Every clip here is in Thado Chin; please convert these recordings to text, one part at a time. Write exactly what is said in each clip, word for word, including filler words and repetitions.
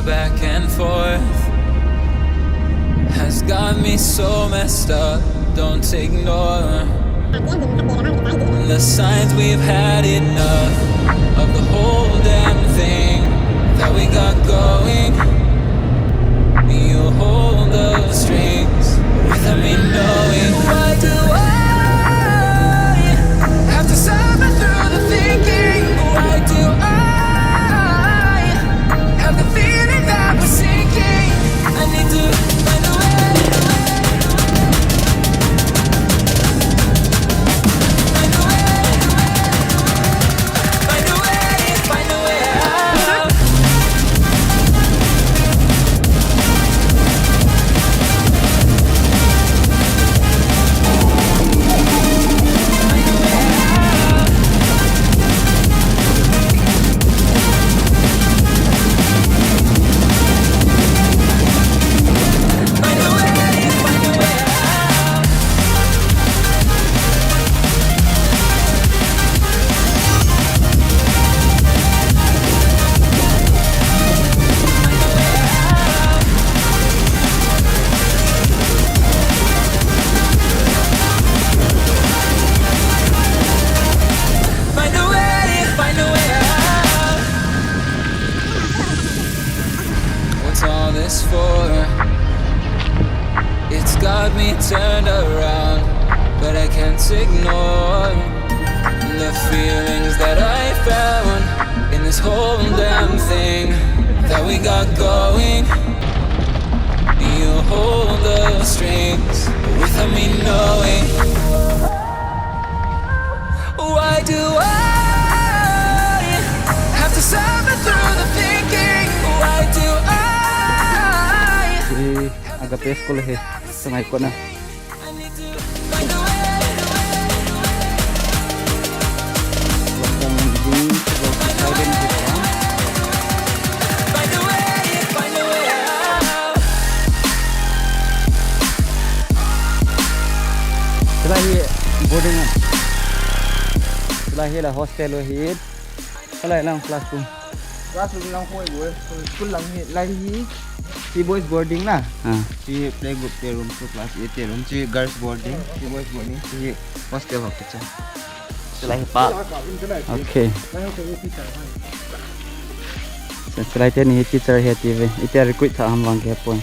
Back and forth has got me so messed up. Don't ignore the signs we've had enough of the whole damn thing that we got going. You hold the strings without me knowing. Why do I have to suffer through the thinking? Why do I have the feeling that we're sinking? I need to find a way, find a way, find a way, find a way out. Find a way, find a way out. What's all this for? It's got me turned around, but I can't ignore the feelings that I found in this whole damn thing that we got going. You hold the strings without me knowing. Why do I have to suffer through the thinking? Why do I? Hi Agape School hi, sungai kona. Chulai hi boarding a. Chulai hi la hostel ahi. Chulai lang classroom. Classroom lang hoi boy. School lang hi, lai hi. Chi boys boarding na. Ah. Chi playgroup te room, chu class A te room, chi girls boarding, chi boys boarding, chi hostel ho kitchen. Chulai hi pa. Okay. Chulai teni hi teacher ahi tive. Iti recruit tha ham vang kihepoi.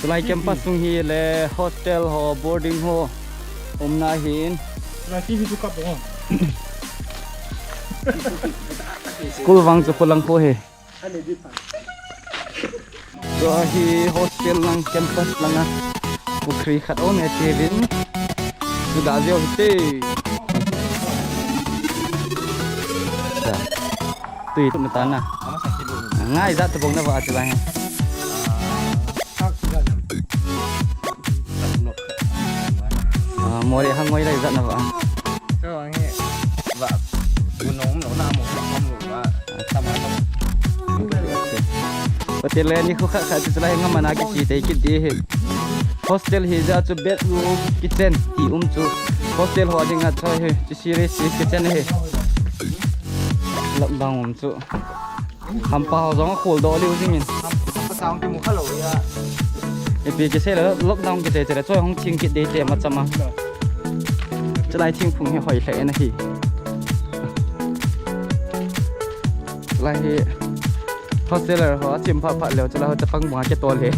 Chulai campus sung hi le hostel ho, boarding ho umna ahin. School vang chu khulang khu hi. Tua hi hostel lang, campus langa pukhri khat um e tivin. Chu da jio hite. Tui tu na ta na. Ngai da tu bong na va chu lang. Ah, mori hang ngoi lai zat na va. Cho ang he. Va. Gunong lo na mo, mo lo va. Tama lo. Hotel le ni khu kha kha chu lai ngam mana kichi te kit di he. Hostel hi ja chu bedroom, kitchen ti um chu. Hostel ho ding a choi he. Chu serious kitchen he. Lockdown um chu. Hampa ho jong a khol doh liu jingin. Hampa sang kimu kha lou a. Ipi kisei le lockdown kiti chule choi hung thing kit ding te ma chama. Chulai thingphung hi hoi lheh na hi. Chulai hi hosteler ho achim phat phat leu chulai ho chapang bunga kitol hi.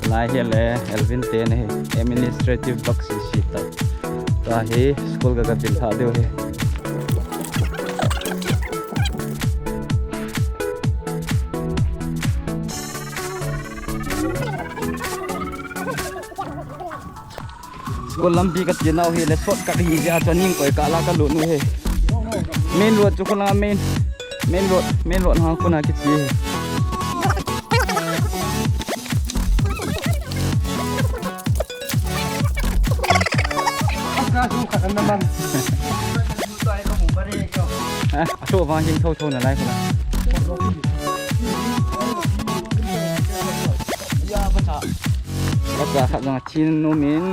Chulai hi le Elvin te na hi administrative block C C ta. Tua hi school ga ga bil tha deu hi. School lampi ka ti nau hi le shortcut hi jeh a chu ning koi ka la ka lut nu hi. Main road chu khulang main, main road, main road hang khuna kichi hi. Ah, a tho vang hing tho tho na lai khulang. Bacha khat jong a thin nom in.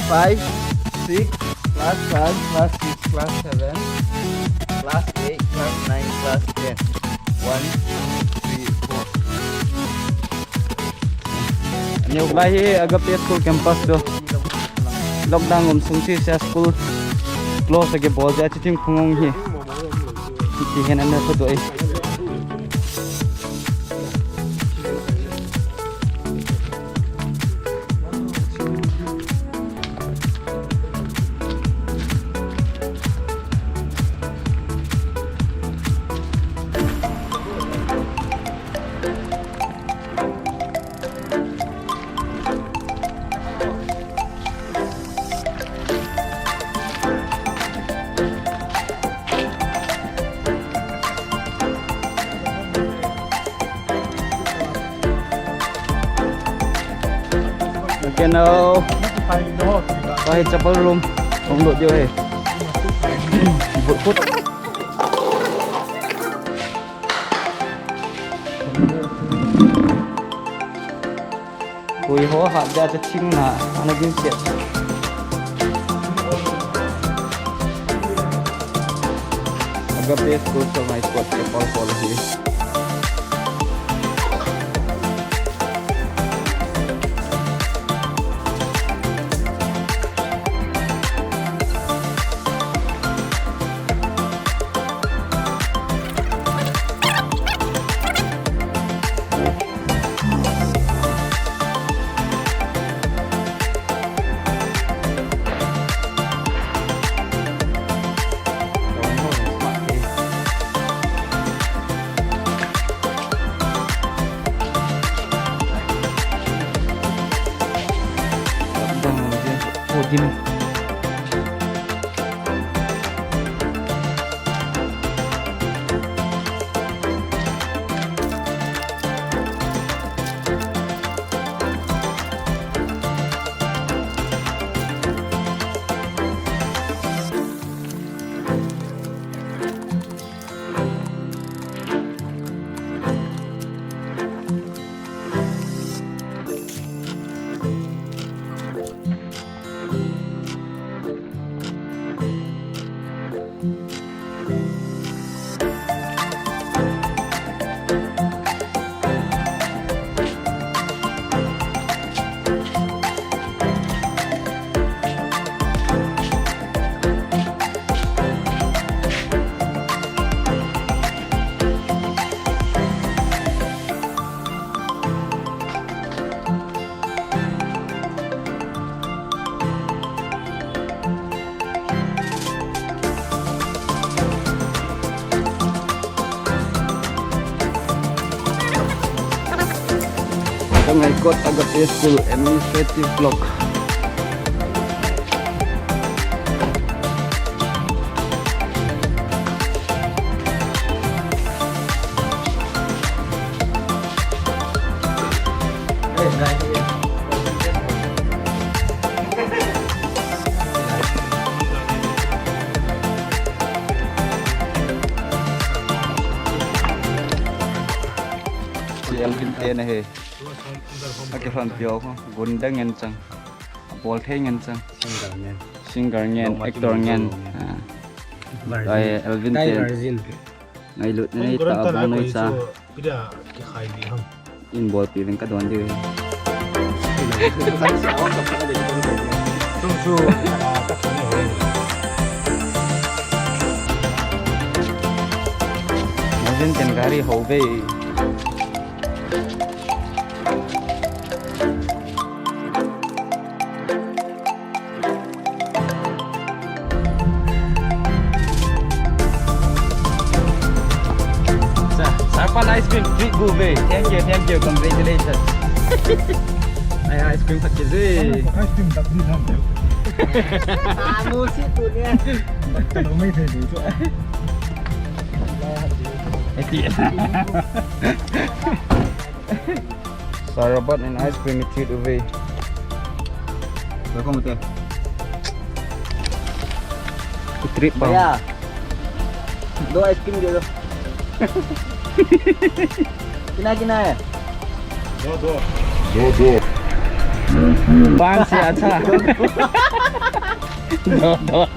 Five, six, class five, class six, class seven, class eight, class nine, class ten. One, two, three, four. Aneo lai hi Agape School campus chu. Lockdown um sung chu school close age bol jeh a chu thingphung hi. Hiti hin ana photo e. Okay, now. Tua hi chapel room. Hung lut diu ahi. But khut. Hui ho hat jeh a chu thing na ana gin chet. Agape School chu ngai kot ke pal pal hi. Ka ngai kot Agape School administrative block. Elvin te na he. Akihon pio ko. Gunda ngen chang. Abol thei ngen chang. Singer ngen. Singer ngen, actor ngen. Ah. Elvin te. Ngailut nei ta, abol nei sa. Pida kikhai di ham. In bol pi vin ka don di. Chu chu, ah, ka thong ho. Elvin ten gari ho ve. Sa, Sarpan ice cream treat bu ve. Thank you, thank you, congratulations. Ai, ice cream khat kit ve. Ice cream tak di nam deu. Anu si tu ni. Kalau mai thei bu chu. Eti. Sarabat and ice cream treat uve. Welcome, ute. Treat ba? Bhaiya, do ice cream de do. Kitna, kitna hai? Do, do. Do, do. Pan se acha. Do, do.